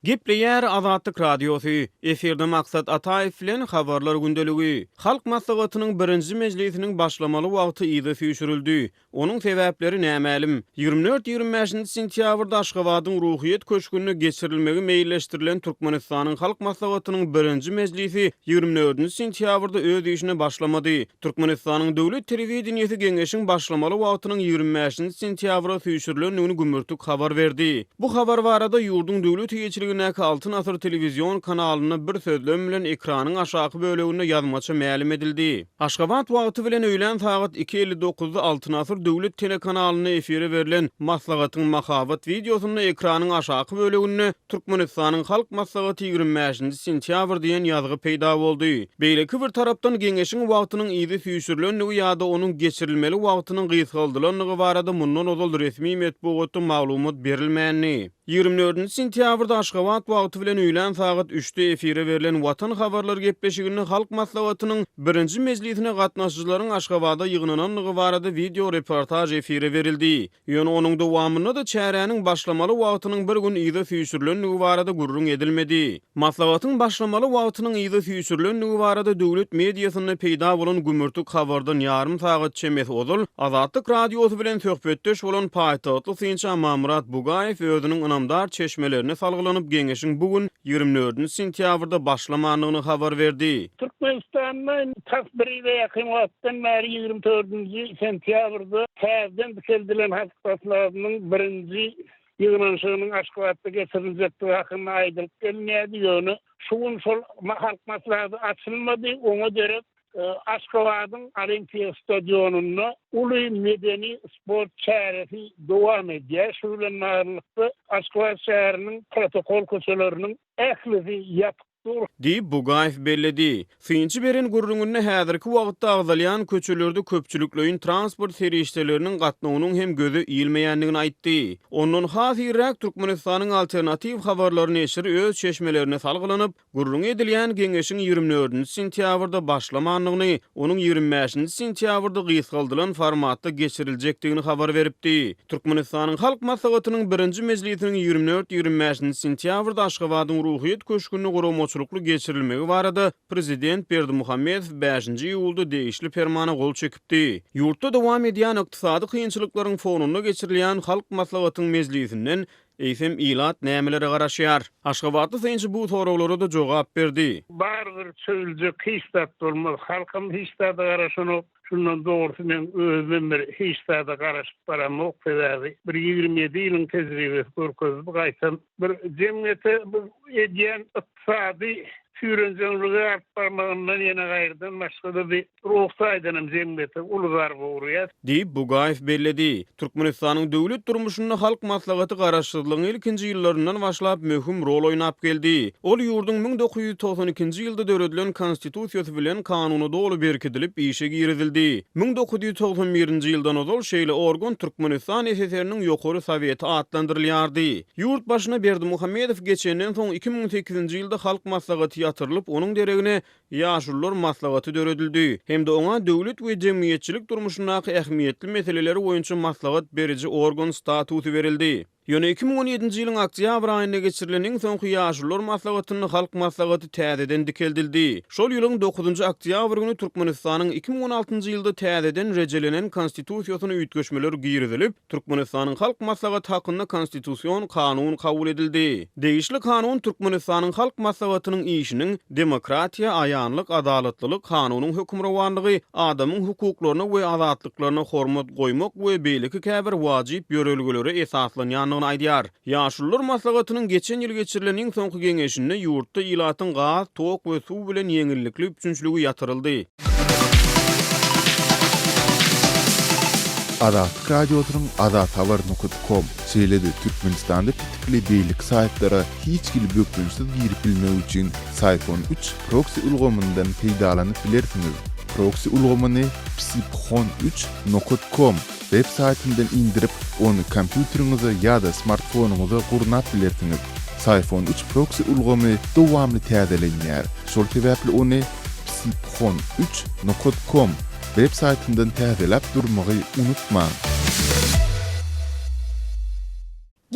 Gepleýär Azatlyk Radiosy, Efirde Maksat Ataýew bilen Habarlar gündeligi. Halk Maslahatynyň birinji mejlisiniň başlamaly wagty yza süýşürildi. Onuň sebäpleri nämälim. 24-25 nji sentýabrda Aşgabadyň Ruhyýet köşgünde geçirilmegi meýilleşdirilen Türkmenistanyň Halk Maslahatynyň birinji mejlisi 24 nji sentýabrda öz işine başlamady. Türkmenistanyň döwlet telewideniýesi geňeşiň başlamaly wagtynyň 25 nji sentýabra süýşürilendigini gümürtik habar berdi. Bu habar barada ýurduň döwlet eýeçiligindäki Altyn asyr telewizion kanalynda bir sözlem bilen ekranyň aşaky böleginde ýazmaça mälim edildi. Aşgabat wagty bilen öýlän sagat iki 59-da Altyn asyr döwlet telekanalynda efire berlen maslahatyň mahabat wideosynda ekranyň aşaky böleginde Türkmenistanyň Halk Maslahaty 25-nji sentýabr diýen ýazgy peýda boldy. Beýleki bir tarapdan, geňeşiň wagtynyň yzy süýşürilendigi ýa-da onuň geçirilmeli wagtynyň gysgaldylandygy barada mundan ozal resmi metbugatda maglumat berilmändi. 24-nji sentýabrda Aşgabat wagty bilen öýlän sagat üçde efire berlen Watan habarlar gepleşiginde Halk Maslahatynyň birinji mejlisine gatnaşyjylaryň Aşgabada ýygnanandygy barada wideo reportaž efire berildi. Ýöne onuň dowamynda-da çäräniň başlamaly wagtynyň bir gün yza süýşürilendigi barada gürrüň edilmedi. Maslahatyň başlamaly wagtynyň yza süýşürilendigi barada döwlet mediasynda peýda bolan gümürtik habardan ýarym sagat çemesi ozal Azatlyk Radiosy bilen söhbetdeş bolan paýtagtly synçy Amanmyrat Bugaýew özüniň ynamdar çeşmelerine salgylanyp geňeşiň bu gün, 24-nji sentýabrda başlamandygyny habar berdi. Türkmenistanda tas bir ýyla ýakyn wagtdan bäri 24-nji sentýabrda täzeden dikeldilen Halk Maslahatynyň birinji ýygnanyşygynyň Aşgabatda geçiriljekdigi hakynda aýdylyp gelinýärdi, ýöne şu gün şol Halk Maslahaty açylmady, oňa derek Aşgabadyň Olimpiýa stadionynda uly medeni-sport çäresi dowam edýär. Şu bilen baglylykda, Aşgabat şäheriniň protokol köçeleriniň ählisi ýapyk dur. Diýip, Bugaýew belledi. Synçy beren gürrüňinde häzirki wagtda agzalýan köçelerde köpçülikleýin transport serişdeleriniň gatnawynyň hem göze ilmeýändigini aýtdy. Ondan has irräk Türkmenistanyň Alternatiw habarlary neşiri öz çeşmelerine salgylanyp, Gürrüňi edilýän geňeşiň 24-nji sentýabrda başlamandygyny, onuň 25-nji sentýabrda gysgaldylan formatda geçiriljekdigini habar beripdi. Türkmenistanyň Halk Maslahatynyň birinji mejlisiniň 24, 25-nji sentýabrda Aşgabadyň Ruhyýet köşgünde guramaçylykly geçirilmegi barada prezident Berdimuhamedow bäşinji iýulda degişli permana gol çekipdi. Ýurtda dowam edýän ykdysady kynçylyklaryň fonunda geçirilýän Halk Maslahatyň mejlisinden Eýsem, ilat nämelere garaşýar? Aşgabatly synçy bu soraglara-da jogap berdi. Barybir çözüljek hiç zat bolmaz. Halkam hiç zada garaşanok. Şundan dogrusy meň özümem bir hiç zada garaşyp baramok. Sebäbi bir 27 ýylyň tejribesi görkezdi. Gaýtam bir jemgyýete bu edýän ykdysady süýrenjeňlige alyp barmagyndan ýene gaýrydan başga-da bir Ruhy taýdan hem jemgyýete uly zarba urýar. Diýip, Bugaýew belledi. Türkmenistanyň döwlet durmuşynda Halk Maslahaty garaşsyzlygyň ilkinji ýyllaryndan başlap möhüm rol oýnap geldi. Ol ýurduň 1992-nji ýylda döredilen Konstitusiýasy bilen kanuna doly berkidilip işe girizildi. 1991-nji ýyldan ozal şeýle organ Türkmenistan SSR-niň Ýokary Soweti atlandyrylýardy. Ýurt başyna Berdimuhamedow geçenden soň 2008-nji ýylda Halk Maslahaty ýatyrylyp, onuň deregine Ýaşulular maslahaty döredildi hem-de oňa döwlet we jemgyýetçilik durmuşyndaky ähmiýetli meseleler boýunça maslahat beriji organ statusy berildi. Ýöne 2017-nji ýylyň oktýabr aýynda geçirilen iň soňky Ýaşulular maslahatynda Halk Maslahaty täzeden dikeldildi. Şol ýylyň dokuzynjy oktýabr güni Türkmenistanyň 2016-njy ýylda täzeden rejelenen Konstitusiýasyna üýtgeşmeler girizilip, Türkmenistanyň Halk Maslahaty hakynda Konstitusion kanun kabul edildi. Degişli kanun Türkmenistanyň Halk Maslahatynyň işiniň demokratiýa, aýanlyk, adalatlylyk, kanunyň hökmürowanlygy, adamyň hukuklaryna we azatlyklaryna hormat goýmak we beýleki käbir wajyp ýörelgelere esaslanýandygyny aýdýar. Ýaşulular maslahatynyň geçen ýyl geçirilen iň soňky geňeşinde ýurtda ilatyň gaz, tok we suw bilen ýeňillikli üpjünçiligi ýatyryldy. Azatlyk Radiosynyň azathabar nokat kom, şeýle-de Türkmenistanda petikli beýleki saýtlara hiç hili bökdençsiz girip bilmek üçin Syphon üç proksi ulgamyndan peýdalanyp bilersiňiz. Proksi ulgamyny psiphon üç nokat kom web saýtyndan indirip, ony kompýuteriňize ýa-da smartfonyňyza gurnap bilersiňiz. Syphon üç proksi ulgamy dowamly täzelenýär, şol sebäpli ony psiphon üç nokat kom web saýtyndan täzeläp durmagy unutmaň.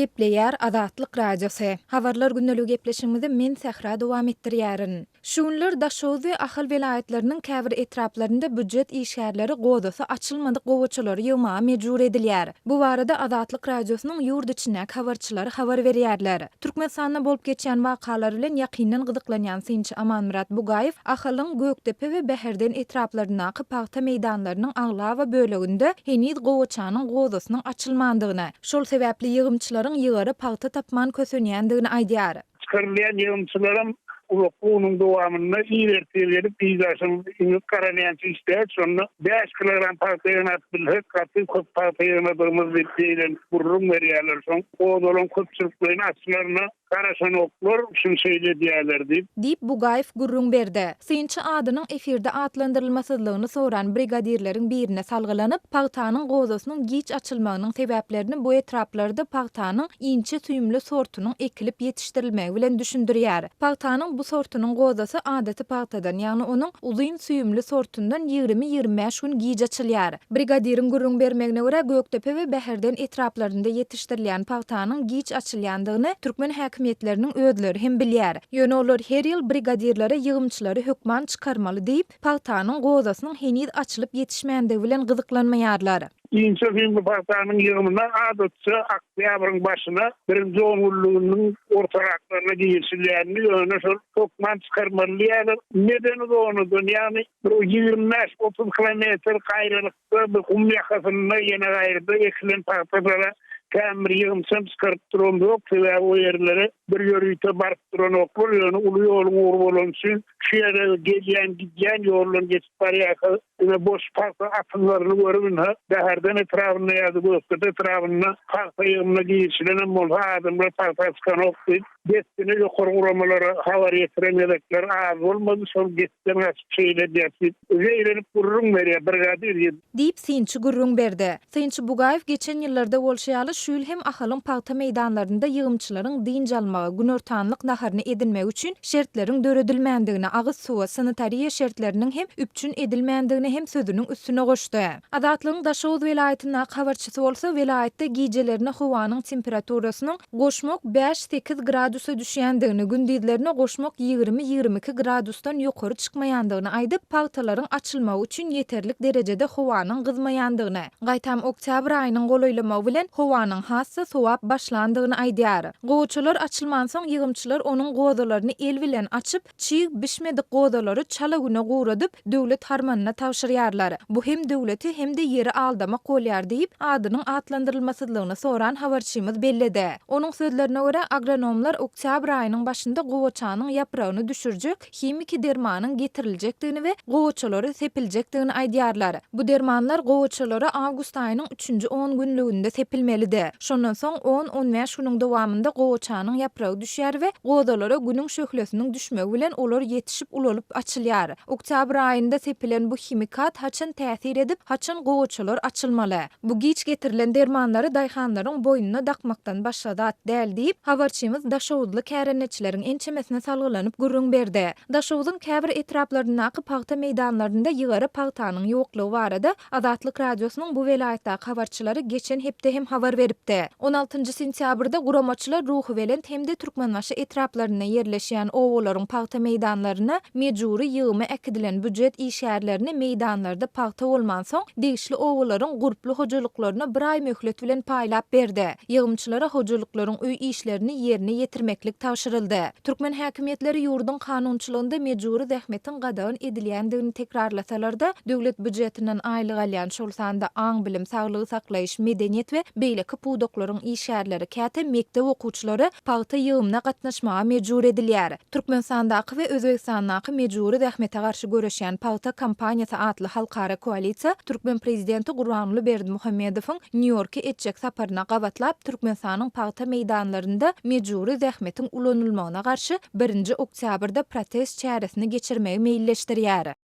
Gepleýär Azatlyk Radiosy. Habarlar gündeligi gepleşigimizi men Sähra dowam etdirýärin. Şu günler Daşoguz we Ahal welaýatlarynyň käbir etraplarynda býujet işgärleri gozasy açylmadyk gowaçalary ýygmaga mejbur edilýär. Bu barada Azatlyk Radiosynyň ýurt içindäki habarçylary habar berýärler. Türkmenistanda bolup geçýän wakalar bilen ýakyndan gyzyklanýan synçy Amanmyrat Bugaýew Ahalyň Gökdepe we Bäherden etraplaryndaky pagta meýdanlarynyň aglaba böleginde heniz gowaçanyň gozasynyň açylmandygyny, şol sebäpli ýygymçylaryň ýygara pagta tapman kösenýändigini aýdýar. Çykarylýan ýygymçylaram uzakly günüň dowamynda ir ertir gelip, gije agşam iňrik garanýança işleýär. Şonda bäş kilogram pagta ýygnap bilsek, gaty köp pagta ýygnadygymyz diýip zeýrenip gürrüň berýärler. Soň gozalaň köpçülikleýin açylaryna garaşanoklar, şuny şeýle edýärler diýip. Diýip, Bugaýew gürrüň berdi. Synçy adynyň efirde atlandyrylmasyzlygyny soran brigadirleriň birine salgylanyp, pagtanyň gozasynyň giç açylmagynyň sebäplerini bu etraplarda pagtanyň inçe süýümli sortunyň ekilip ýetişdirilmegi bilen düşündirýär. Pagtanyň bu sortunyň gozasy adaty pagtadan, ýagny onuň uzyn süýümli sortundan 20-25 gün giç açylýar. Brigadiriň gürrüň bermegine görä, Gökdepe we Bäherden etraplarynda ýetişdirilýän pagtanyň giç açylýandygyny türkmen häkimiýetleriniň özleri hem bilýär. Ýöne olar her ýyl brigadirlere ýygymçylary hökman çykarmaly diýip, pagtanyň gozasynyň heniz açylyp ýetişmändigi bilen gyzyklanmaýarlar. Inçe süýümli pagtanyň ýygymyna adatça oktýabryň başyna, birinji ongünlüginiň ortaraklaryna girişilýärdi, ýöne şol hökman çykarmaly diýýärler. Medeni zonadan, ýagny bir 25-30 kilometr gaýralykda bir gum ýakasynda ýene gaýrada ekilen pagtalara kän bir ýygymçam çykaryp duramzok, sebäbi o ýerlere bir ýörite baryp duranoklar, ýöne uly ýoluň ugry bolany üçin şu ýere gelýän, gidýän ýoldan geçip barýarka ine boş pagta atyzlaryny görüp ynha Bäherden etrabynda ýa-da Gökdepe etrabynda pagta ýygymyna girişilenem bolsa adamlar pagta çykanok diýip dessine ýokary guramalara habar ýetiren gezekler az bolmady, şol gepden gaçyp şeýle edýär diýip zeýrenip gürrüň berýär brigadir. Diýip, synçy gürrüň berdi. Synçy Bugaýew geçen ýyllarda bolşy ýaly, şu ýyl hem Ahalyň pagta meýdanlarynda ýygymçylaryň dynç almagy, günortanlyk naharyny edinmegi üçin şertleriň döredilmändigini, agyz suwy, sanitariýa şertleriniň hem üpjün edilmändigini hem sözüniň üstüne goşdy. Azatlygyň Daşoguz welaýatyndaky habarçysy bolsa, welaýatda gijelerine howanyň temperaturasynyň goşmak bäş-sekiz gradusa düşýändigini, gündizlerine goşmak 20-22 gradusdan ýokary çykmaýandygyny aýdyp, pagtalaryň açylmagy üçin ýeterlik derejede howanyň gyzmaýandygyny, gaýtam oktýabr aýynyň golaýlamagy bilen howanyň has-da sowap başlandygyny aýdýar. Gowaçalar açylmansoň ýygymçylar onuň gozalaryny el bilen açyp, Çig, bişmedik gozalary çala güne guradyp, döwlet harmanyna tabşyrýarlar. Bu hem döwleti, hem-de ýeri aldamak bolýar diýip, adynyň atlandyrylmasyzlygyny soran habarçymyz belledi. Onuň sözlerine görä, agronomlar oktýabr aýynyň başynda gowaçanyň ýapragyny düşürjek himiki dermanyň getiriljekdigini we gowaçalary sepiljekdigini aýdýarlar. Bu dermanlar gowaçalara awgust aýynyň üçünji on günlüginde sepilmelidi. Şondan soň on-on bäş günüň dowamynda gowaçanyň ýapragy düşýär we gozalara günüň şöhlesiniň düşmegi bilen olar ýetişip ulalyp açylýar. Oktýabr aýynda sepilen bu himikat haçan täsir edip, haçan gowaçalar açylmaly? Bu giç getirilen dermanlary daýhanlaryň boýnuna dakmakdan başga zat däl diýip, habarçymyz daşoguzly kärendeçileriň ençemesine salgylanyp gürrüň berdi. Daşogzuň käbir etraplaryndaky pagta meýdanlarynda ýygara pagtanyň ýoklugy barada Azatlyk Radiosynyň bu welaýatdaky habarçylary geçen hepde hem habar beripdi. On altynjy sentýabrda guramaçylar Ruhubelent hem-de Türkmenbaşy etraplarynda ýerleşýän obalaryň pagta meýdanlaryna mejbury ýygyma äkidilen býujet işgärlerini meýdanlarda pagta bolmansoň, degişli obalaryň gurply hojalyklaryna bir aý möhlet bilen paýlap berdi. Ýygymçylara hojalyklaryň öý işlerini ýerine ýetirmeklik tabşyryldy. Türkmen häkimiýetleri ýurduň kanunçylygynda mejbury zähmetiň gadagan edilýändigini tekrarlasalar-da, döwlet býujetinden aýlyk alýan, şol sanda aň-bilim, saglygy saklaýyş, medeniýet we beýleki pudaklaryň işgärleri, käte mekdep okuwçylary pagta ýygymyna gatnaşmaga mejbur edilýär. Türkmenistandaky we Özbegistandaky mejbury zähmete garşy göreşýän Pagta kampaniýasy atly halkara koalisiýa türkmen prezidenti Gurbanguly Berdimuhamedowyň Nýu-Ýorka etjek saparyna gabatlap, Türkmenistanyň pagta meýdanlarynda mejbury zähmetiň ulanylmagyna garşy birinji oktýabrda protest çäresini geçirmegi meýilleşdirýär.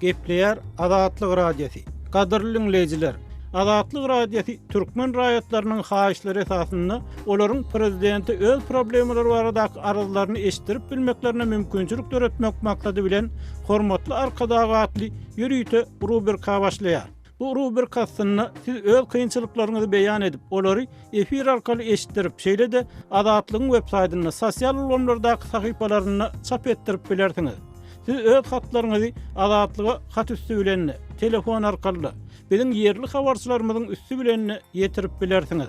Gepleýär Azatlyk Radiosy. Gadyrly diňleýjiler! Azatlyk Radiosy türkmen raýatlarynyň haýyşlary esasynda olaryň prezidente öz problemalary baradaky arzlaryny eşitdirip bilmeklerine mümkinçilik döretmek maksady bilen Hormatly Arkadag atly ýörite rubrika başlaýar. Bu rubrika astynda siz öz kynçylyklaryňyzy beýan edip, olary efir arkaly eşitdirip, şeýle-de Azatlygyň websaýtynda, sosial ulgamlardaky sahypalarynda çap etdirip bilersiňiz. Siz öz hatlaryňyzy Azatlyga hat üsti bilen-de, telefon arkaly-da, biziň ýerli habarçylarymyzyň üsti bilen-de ýetirip bilersiňiz.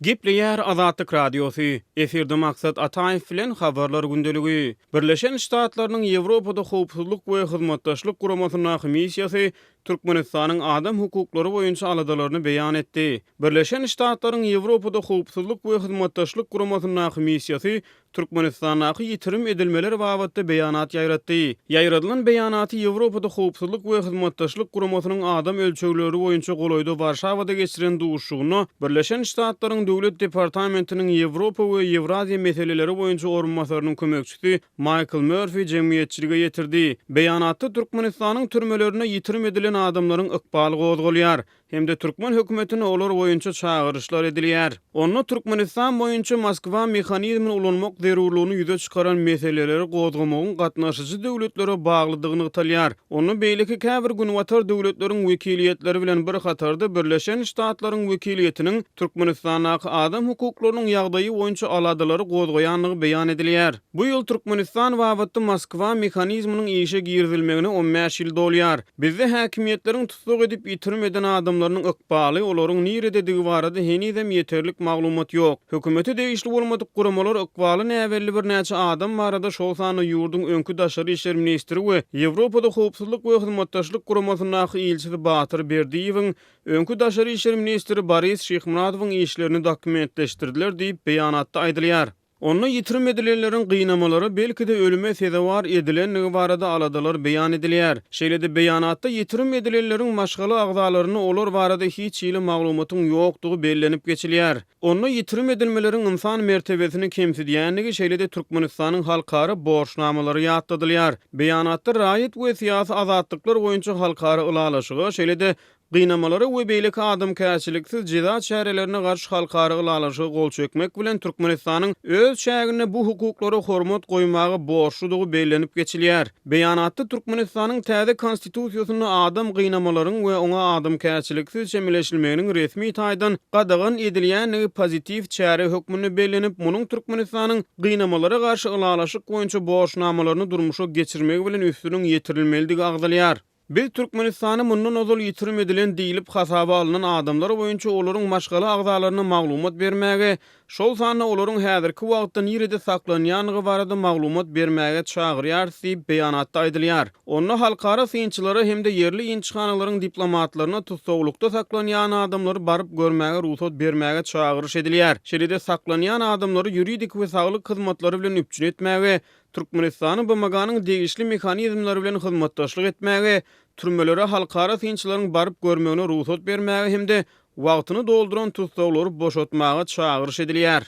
Gepleýär Azatlyk Radiosy, Efirde Maksat Ataýew bilen Habarlar gündeligi. Birleşen Ştatlarynyň Ýewropada Howpsuzlyk we Hyzmatdaşlyk Guramasyndaky missiýasy Türkmenistanyň adam hukuklary boýunça aladalaryny beýan etdi. Birleşen Ştatlaryň Ýewropada Howpsuzlyk we Hyzmatdaşlyk Guramasyndaky missiýasy Türkmenistandaky ýitirim edilmeler babatda beýanat ýaýratdy. Ýaýradylan beýanaty Ýewropada Howpsuzlyk we Hyzmatdaşlyk Guramasynyň adam ölçegleri boýunça golaýda Warşawada geçiren duşuşygynda Birleşen Ştatlaryň Döwlet departamentiniň Ýewropa we Ýewraziýa meseleleri boýunça orunbasarynyň kömekçisi Maýkl Mörfi jemgyýetçilige ýetirdi. Beýanatda Türkmenistanyň türmelerinde ýitirim edilen adamlaryň ykbaly gozgalýar. Hem-de türkmen hökümetine olar boýunça çagyryşlar edilýär. Onda Türkmenistan boýunça Moskwa mehanizmini ulanmak zerurlygyny ýüze çykaran meseleleri gozgamagyň gatnaşyjy döwletlere baglydygy nygtalýar. Onda beýleki käbir günbatar döwletleriň wekiliýetleri bilen bir hatarda Birleşen Ştatlaryň wekiliýetiniň Türkmenistandaky adam hukuklarynyň ýagdaýy boýunça aladalary gozgaýandygy beýan edilýär. Bu ýyl Türkmenistan babatda Moskwa mehanizminiň işe girizilmegine on bäş ýyl dolýar. Bizde häkimiýetleriň tussag edip ýitirim eden adamlarynyň ykbaly, olaryň nirededigi barada henizem ýeterlik maglumat ýok. Hökümete degişli bolmadyk guramalar ykbaly näbelli birnäçe adam barada, şol sanda ýurduň öňki daşary işler ministri we Ýewropada Howpsuzlyk we Hyzmatdaşlyk Guramasyndaky ilçisi Batyr Berdiýewiň, öňki daşary işler ministri Boris Şyhmyradowyň işlerini dokumentleşdirdiler diýip, beýanatda aýdylýar. Onda ýitirim edilenleriň gynamalara, belki-de ölüme sezewar edilendigi barada aladalar beýan edilýär. Şeýle-de beýanatda ýitirim edilenleriň maşgala agzalarynda olar barada hiç hili maglumatyň ýokdugy bellenip geçilýär. Onda ýitirim edilmeleriň ynsan mertebesini kemsidýändigi, şeýle-de Türkmenistanyň halkara borçnamalary ýatladylýar. Beýanatda raýat we syýasy azatlyklar boýunça halkara ylalaşyga, şeýle-de Gynamalara we beýleki adamkärçiliksiz jeza çärelerine garşy halkara ylalaşyga gol çekmek bilen, Türkmenistanyň öz çäginde bu hukuklara hormat goýmaga borçludygy bellenip geçilýär. Beýanatda Türkmenistanyň täze Konstitusiýasynda adam gynamalaryň we oňa adamkärçiliksiz çemeleşilmeginiň resmi taýdan gadagan edilýändigi pozitiw çäre hökmünde bellenip, munuň Türkmenistanyň Gynamalara garşy ylalaşyk boýunça borçnamalaryny durmuşa geçirmegi bilen üstüniň ýetirilmelidigi agzalýar. Biz Türkmenistany mundan ozal ýitirim edilen diýlip hasaba alnan adamlar boýunça olaryň maşgala agzalaryna maglumat bermäge, şol sanda olaryň häzirki wagtda nirede saklanýandygy barada maglumat bermäge çagyrýarys diýip, beýanatda aýdylýar. Onda halkara synçylara hem-de ýerli ilçihanalaryň diplomatlaryna tussaglykda saklanýan adamlary baryp görmäge rugsat bermäge çagyryş edilýär. Şeýle-de saklanýan adamlary ýuridik we saglyk hyzmatlary bilen üpjün etmäge, Türkmenistany BMG-niň degişli mehanizmleri bilen hyzmatdaşlyk etmäge, türmelere halkara synçylaryň baryp görmegine rugsat bermäge hem-de wagtyny dolduran tussaglary boşatmaga çagyryş edilýär.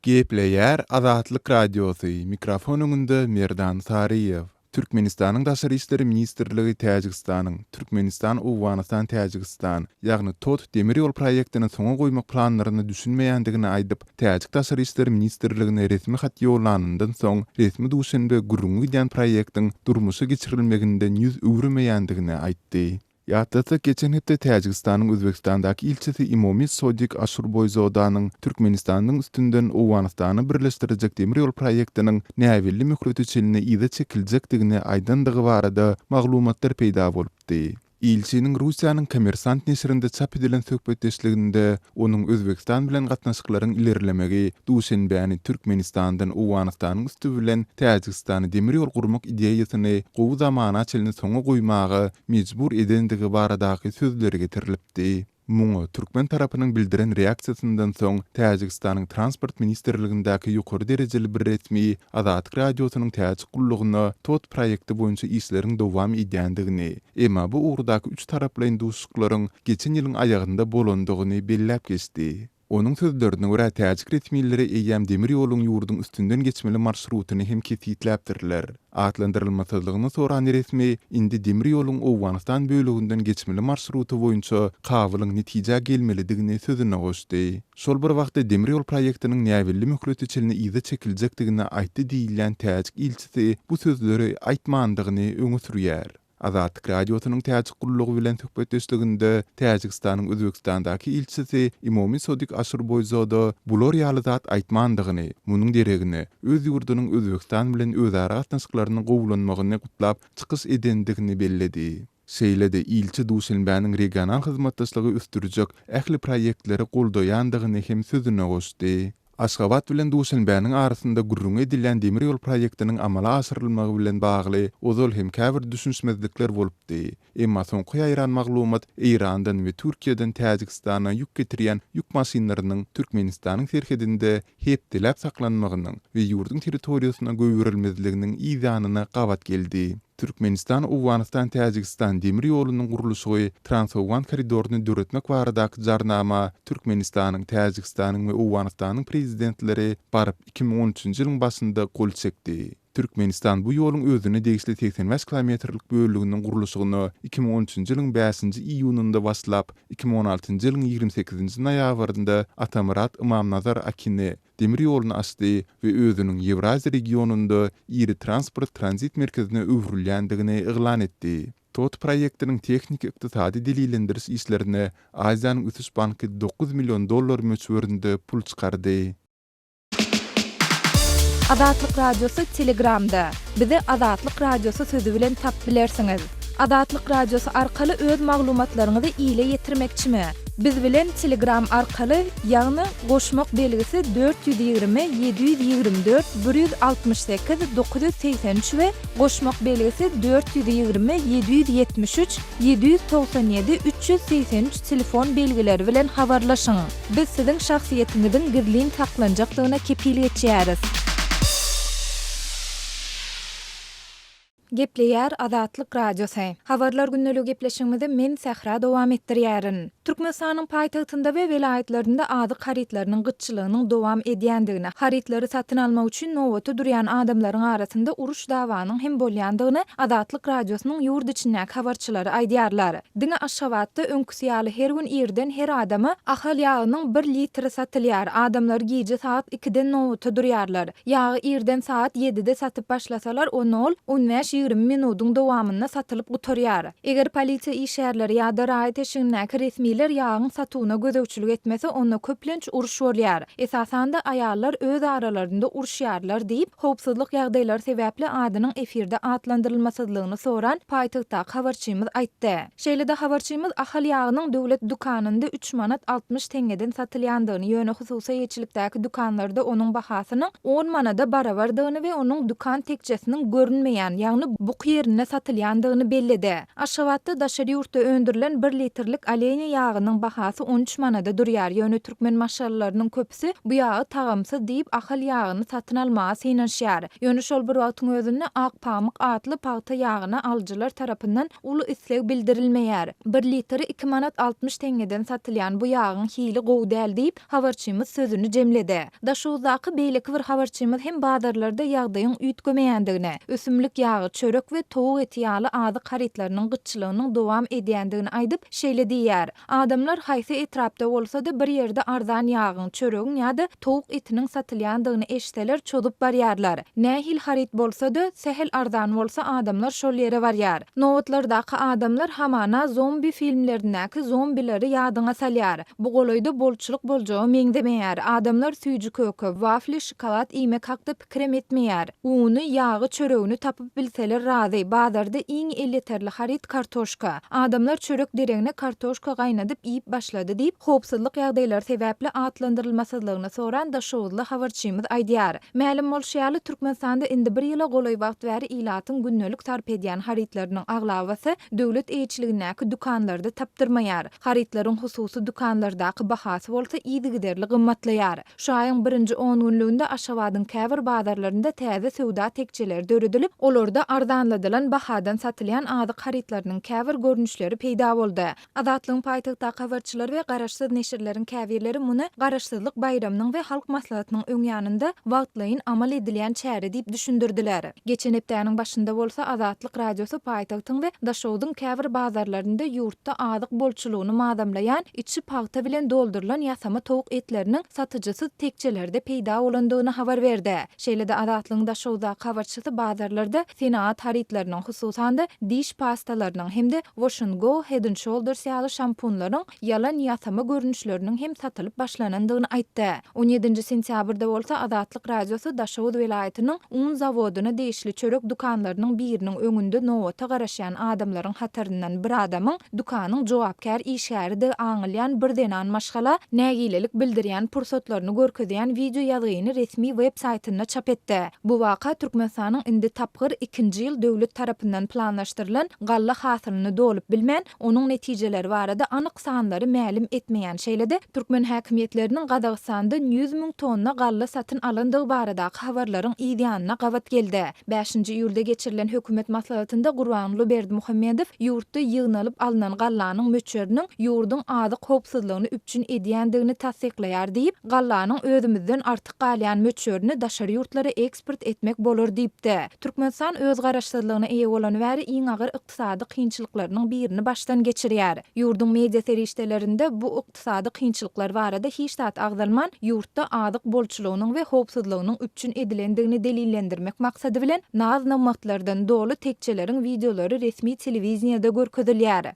Gepleýär Azatlyk Radiosy, mikrofon öňünde Merdan Saryýew. Türkmenistanyň Daşary işler ministrligi Täjigistanyň Türkmenistan-Owganystan-Täjigistan, ýagny TOT demir ýol proýektini soňa goýmak planlaryna düşünmeýändigini aýdyp, täjik Daşary işler ministrligine resmi hat ýollanyndan soň, resmi Duşenbe gürrüňi gidýän proýektiň durmuşa geçirilmeginden ýüz öwürmeýändigini aýtdy. Ýatlatsak, geçen hepde Täjigistanyň Özbegistandaky ilçisi Imomi Sodik Aşurboýzodanyň Türkmenistanyň üstünden Owganystany birleşdirjek demir ýol proýektiniň näbelli möhlete çenli yza çekiljekdigini aýdandygy barada maglumatlar peýda bolupdy. Ilçiniň Russiýanyň Kommersant neşirinde çap edilen söhbetdeşliginde onuň Özbegistan bilen gatnaşyklaryň ilerlemegi Duşenbäni Türkmenistandan Owganystanyň üsti bilen Täjigistana demir ýol gurmak ideýasyny gowy zamana çenli soňa goýmaga mejbur edendigi baradaky sözleri getirilipdi. Muňa türkmen tarapynyň bildiren reaksiýasyndan soň Täjigistanyň Transport ministrligindäki ýokary derejeli bir resmi Azatlyk Radiosynyň täjik gullugyna TOT proýekti boýunça işleriň dowam edýändigini, emma bu ugurdaky üç taraplaýyn duşuşyklaryň geçen ýylyň aýagynda bolandygyny belläp geçdi. Onuň sözlerine görä, täjik resmileri eýýäm demir ýoluň ýurduň üstünden geçmeli marşrutyny hem kesgitläpdirler. Atlandyrylmasyzlygyny soran resmi indi demir ýoluň Owganystan böleginden geçmeli marşruty boýunça Kabulyň netijä gelmelidigini sözüne goşdy. Şol bir wagtda demir ýol proýektiniň näbelli möhlete çenli yza çekiljekdigini aýtdy diýilýän täjik ilçisi bu sözleri aýtmandygyny öňe sürýär. Azatlyk Radiosynyň Täjik gullugy bilen söhbetdeşliginde Täjigistanyň Özbegistandaky ilçisi Imomi Sodik Aşurboýzoda bular ýaly zat aýtmandygyny, munuň deregine, öz ýurdunyň Özbegistan bilen özara gatnaşyklarynyň gowulanmagyny gutlap çykyş edendigini belledi. Şeýle-de, ilçi Duşenbäniň regional hyzmatdaşlygy ösdürjek ähli proýektleri goldaýandygyny hem sözüne goşdy. Aşgabat bilen Duşenbäniň arasynda gürrüňi edilýän demir ýol proýektiniň amala aşyrylmagy bilen bagly ozal hem käbir düşünişmezlikler bolupdy. Emma soňky ýaýran maglumat Eýrandan we Türkiýeden Täjigistana ýük getirýän ýük maşynlarynyň Türkmenistanyň serhedinde hepdeläp saklanmagynyň we ýurduň territoriýasyna goýberilmezliginiň yzýanyna gabat geldi. Türkmenistan-Owganystan-Täjigistan demir ýolunyň gurluşygy Transowgan koridoryny döretmek baradaky jarnama Türkmenistanyň, Täjigistanyň we Owganystanyň Prezidentleri baryp 2013-nji ýylyň başynda gol çekdi. Türkmenistan bu ýoluň özüne degişli 85 kilometrlik böleginiň gurluşygyna 2013-nji ýylyň bäşinji iýunynda başlap, 2016-njy ýylyň 28-nji noýabrynda Atamyrat-Ymamnazar-Akine demir ýoluny açdy we özüniň Ýewraziýa regionynda iri transport-tranzit merkezine öwrülýändigini yglan etdi. TOT proýektiniň tehniki-ykdysady delillendiriş işlerine Aziýanyň ösüş banky 9 million dollar möçberinde pul çykardy. Azatlyk Radiosy Telegramda. Bizi Azatlyk Radiosy sözi bilen tap bilersiňiz. Azatlyk Radiosy arkaly öz maglumatlaryňyzy ile ýetirmekçimi? Biz bilen Telegram arkaly, ýagny goşmak belgisi 420 724 168 983 we goşmak belgisi 420 773 797 383 telefon belgileri bilen habarlaşyň. Biz siziň şahsyýetiňiziň gizlin saklanjakdygyna kepil geçýäris. Gepleýär Azatlyk Radiosy. Habarlar gündeligi gepleşigimizi men Sähra dowam etdirýärin. Türkmenistanyň paýtagtynda we welaýatlarynda azyk harytlarynyň gytçylygynyň dowam edýändigini, harytlary satyn almak üçin nobata durýan adamlaryň arasynda uruş-dawanyň hem bolýandygyny Azatlyk Radiosynyň ýurt içindäki habarçylary aýdýarlar. Diňe Aşgabatda öňküsi ýaly her gün irden her adama Ahal ýagynyň bir litri satylýar. Adamlar gije sagat ikiden nobata durýarlar. Ýagy irden sagat ýedide satyp başlasalar, onda ol on bäş-ýigrimi minudyň dowamynda satylyp gutarýar. Eger polisiýa işgärleri ýa-da raýat eşigindäki resmiler ýagyň satuwyna gözegçilik etmese, onda köplenç uruş bolýar. Esasan-da, aýallar öz aralarynda uruşýarlar diýip, howpsuzlyk ýagdaýlary sebäpli adynyň efirde atlandyrylmasyzlygyny soran paýtagtdaky habarçymyz aýtdy. Şeýle-de habarçymyz Ahal ýagynyň döwlet dükanynda üç manat 60 teňňeden satylýandygyny, ýöne hususy eýeçilikdäki dükanlarda onuň bahasynyň on manada barabardygyny we onuň dükan tekjesiniň görünmeýän, ýagny buky ýerinde satylýandygyny belledi. Aşgabatda daşary ýurtda öndürilen bir litrlik Oleniýa ýagynyň bahasy 13 manada durýar, ýöne türkmen maşgalalarynyň köpüsi bu ýagy tagamsyz diýip, Ahal ýagyny satyn almaga synanyşýar. Ýöne şol bir wagtyň özünde Ak pamyk atly pagta ýagyna alyjylar tarapyndan uly isleg bildirilmeýär. Bir litri iki manat 60 teňňeden satylýan bu ýagyň hili gowy däl diýip, habarçymyz sözüni jemledi. Daşoguzdaky beýleki bir habarçymyz hem bazarlarda ýagdaýyň üýtgemeýändigini, ösümlik ýagy, çörek we towuk eti ýaly azyk harytlarynyň gytçylygynyň dowam edýändigini aýdyp, şeýle diýýär, Adamlar haýsy etrapda bolsa-da bir ýerde arzan ýagyň, çöregiň ýa-da towuk etiniň satylýandygyny eşitseler çozup barýarlar. Nähili haryt bolsa-da, sähel arzan bolsa adamlar şol ýere barýar. Nobatlardaky adamlar hamana zombi filmlerindäki zombileri ýadyňa salýar. Bu golaýda bolçulyk boljaga meňzemeýär. Adamlar süýji-köke, wafli, şokolad iýmek hakda pikirem etmeýär. Uny, ýagy, çöregini tapyp bilseler razy. Bazarda iň elýeterli haryt kartoşka. Adamlar çörek deregine kartoşka gaýnadyp iýip başlady diýip, howpsuzlyk ýagdaýlary sebäpli atlandyrylmasyzlygyny soran daşoguzly habarçymyz aýdýar. Mälim bolşy ýaly, Türkmenistanda indi bir ýyla golaý wagt bäri ilatyň gündelik sarp edýän harytlarynyň aglabasy döwlet eýeçiligindäki dükanlarda tapdyrmaýar. Harytlaryň hususy dükanlardaky bahasy bolsa yzygiderli gymmatlaýar. Şu aýyň birinji on günlüginde Aşgabadyň käbir bazarlarynda täze söwda tekjeleri döredilip, olarda. arzanladylan bahadan satylýan azyk harytlarynyň käbir görnüşleri peýda boldy. Azatlygyň paýtagtdaky habarçylary we garaşsyz neşirleriň käbirleri muny Garaşsyzlyk baýramynyň we Halk Maslahatynyň öň ýanynda wagtlaýyn amal edilýän çäre diýip düşündirdiler. Geçen hepdäniň başynda bolsa Azatlyk Radiosy paýtagtyň we Daşogzuň käbir bazarlarynda ýurtda azyk bolçulygyny mazamlaýan içi pagta bilen doldurylan ýasama towuk etleriniň satyjysyz tekjelerde peýda bolandygyny habar berdi. Şeýle-de Azatlygyň Daşoguzdaky habarçysy bazarlarda senagat harytlarynyň, hususan-da, diş pastalarynyň hem-de Wash and Go, Head and Shoulders ýaly şampunlaryň ýalan ýasama görnüşleriniň hem satylyp başlanandygyny aýtdy. On ýedinji sentýabrda bolsa Azatlyk Radiosy Daşoguz welaýatynyň un zawodyna degişli çörek dükanlarynyň biriniň öňünde nobata garaşýan adamlaryň hataryndan bir adamyň dükanyň jogapkär işgäridigi aňylýan bir zenan maşgala nägilelik bildirýän pursatlaryny görkezýän wideoýazgyny resmi web saýtynda çap etdi. Bu waka Türkmenistanyň indi tapgyr ikinji ýyl döwlet tarapyndan planlaşdyrylan galla hasylyny dolup bilmän, onuň netijeleri barada anyk sanlary mälim etmeýän, şeýle-de türkmen häkimiýetleriniň Gazagystandan 100 müň tonna galla satyn alandygy baradaky habarlaryň yz ýanyna gabat geldi. Bäşinji iýulda geçirilen hökümet maslahatynda Gurbanguly Berdimuhamedow ýurtda ýygnalyp alnan gallanyň möçberiniň ýurduň azyk howpsuzlygyny üpjün edýändigini tassyklaýar diýip, gallanyň özümizden artyk galýan möçberini daşary ýurtlara eksport etmek bolar diýipdi. Türkmenistan öz garaşsyzlygyna eýe bolany bäri iň agyr ykdysady kynçylyklarynyň birini başdan geçirýär. Ýurduň media serişdelerinde bu ykdysady kynçylyklar barada hiç zat agzalman, ýurtda azyk bolçulygynyň we howpsuzlygynyň üpjün edilendigini delillendirmek maksady bilen, naz-nygmatlardan doly tekjeleriň wideolary resmi telewideniýede görkezilýär.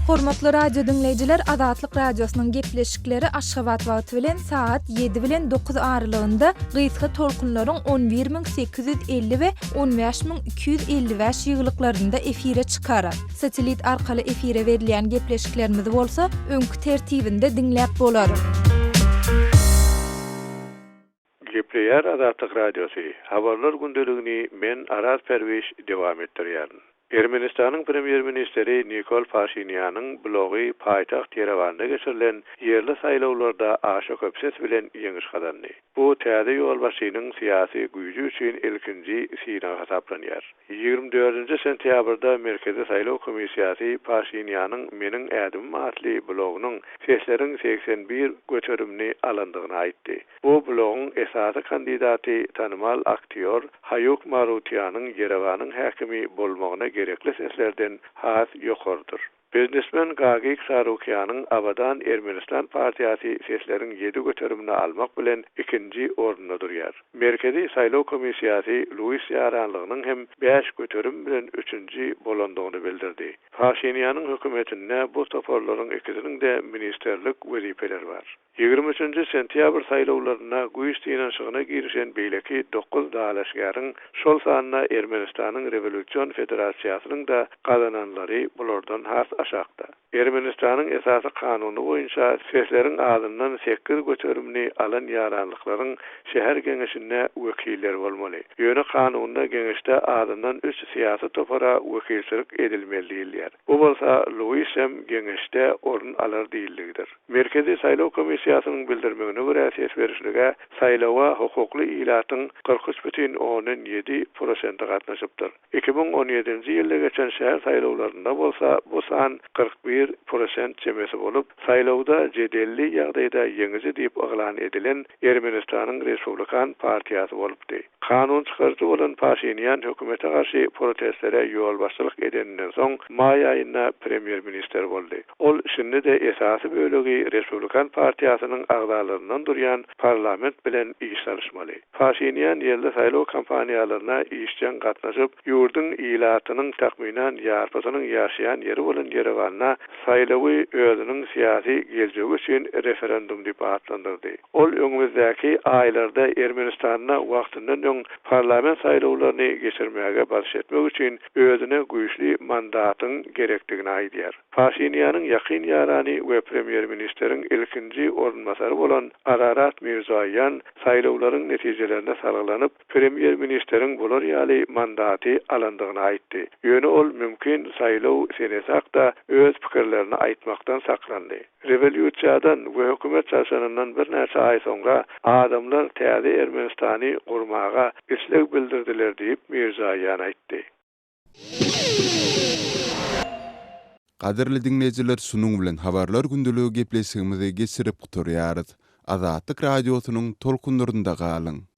Hormatly radio diňleýjiler Azatlyk Radiosynyň gepleşikleri Aşgabat wagty bilen sagat 7 bilen 9 aralygynda gysga tolkunlaryň 11850 we 15255 ýygylyklarynda efire çykar. Satellit arkaly efire berilýän gepleşiklerimizi bolsa öňki tertibinde diňläp bolar. Gepleýär Azatlyk Radiosy, Habarlar gündeligini men Araz Perwiş dowam etdirýärin. Ermenistanyň premýer-ministri Nikol Paşinýanyň blogy paýtagt Ýerewanda geçirilen ýerli saýlawlarda aşa köp ses bilen ýeňiş gazandy. Bu täze ýolbaşçynyň syýasy güýji üçin ilkinji synag hasaplanýar. Ýigrimi dördünji sentýabrda Merkezi saýlaw komissiýasy Paşinýanyň Meniň ädimim atly blogynyň sesleriň 81 göterimini alandygyny aýtdy. Bu blogyň esasy kandidaty tanymal aktýor Haýuk Marutýanyň Ýerewanyň häkimi bolmagyna gerekli seslerden has ýokarydyr. Biznesmen Gagik Sarukýanyň Abadan Ermenistan partiýasy sesleriň ýedi göterimini almak bilen ikinji orunda durýar. Merkezi saýlaw komissiýasy Luis ýaranlygynyň hem 5% bilen üçünji bolandygyny bildirdi. Paşinýanyň hökümetinde bu toparlaryň ikisiniň-de ministrlik wezipeleri bar. Ýigrimi üçünji sentýabr saýlawlarynda güýç synanyşygyna girişen beýleki dokuz dalaşgäriň, şol sanda Ermenistanyň Rewolýusion federasiýasynyň-da gazananlary bulardan has aşakda. Ermenistanyň Esasy Kanuny boýunça sesleriň azyndan sekiz göterimini alan ýaranlyklaryň şäher geňeşinde wekilleri bolmaly. Ýöne kanunda geňeşde azyndan üç syýasy topara wekilçilik edilmeli diýilýär. Bu bolsa Luis hem geňeşde orun alar diýildigidir. Merkezi saýlaw komissiýasynyň bildirmegine görä, ses berişlige saýlawa hukukly ilatyň 43,7 prosenti gatnaşypdyr. 2017-nji ýylda geçen şäher saýlawlarynda bolsa bu san 41 prosent çemesi bolup, saýlawda jedelli ýagdaýda ýeňiji diýip yglan edilen Ermenistanyň Respublikan partiýasy bolupdy. Kanun çykaryjy bolan Paşinýan hökümete garşy protestlere ýolbaşçylyk edeninden soň maý aýynda premýer-ministr boldy. Ol şindi-de esasy bölegi Respublikan partiýasynyň agzalaryndan durýan parlament bilen iş salyşmaly. Paşinýan ýerli saýlaw kampaniýalaryna işjeň gatnaşyp, ýurduň ilatynyň takmynan ýarpysynyň ýaşaýan ýeri bolan Ýerewanda saýlawy özüniň syýasy geljegi üçin referendum diýip atlandyrdy. Ol öňümizdäki aýlarda Ermenistanda wagtyndan öň parlament saýlawlaryny geçirmäge basyş etmek üçin özüne güýçli mandatyň gerekdigini aýdýar. Paşinýanyň ýakyn ýarany we premýer-ministriň ilkinji orunbasary bolan Ararat Mirzoýan saýlawlaryň netijelerine salgylanyp, premýer-ministriň bular ýaly mandaty alandygyny aýtdy. Ýöne ol mümkin saýlaw senesi hakda. barada öz pikirlerini aýtmakdan saklandy. Rewolýusiýadan we hökümet çalşanyndan birnäçe aý soňra adamlar täze Ermenistany gurmaga isleg bildirdiler diýip, Mirzaýan aýtdy. Gadyrly diňleýjiler şunuň bilen Habarlar gündeligi gepleşigimizi geçirip gutarýarys. Azatlyk Radiosynyň tolkunlarynda galyň!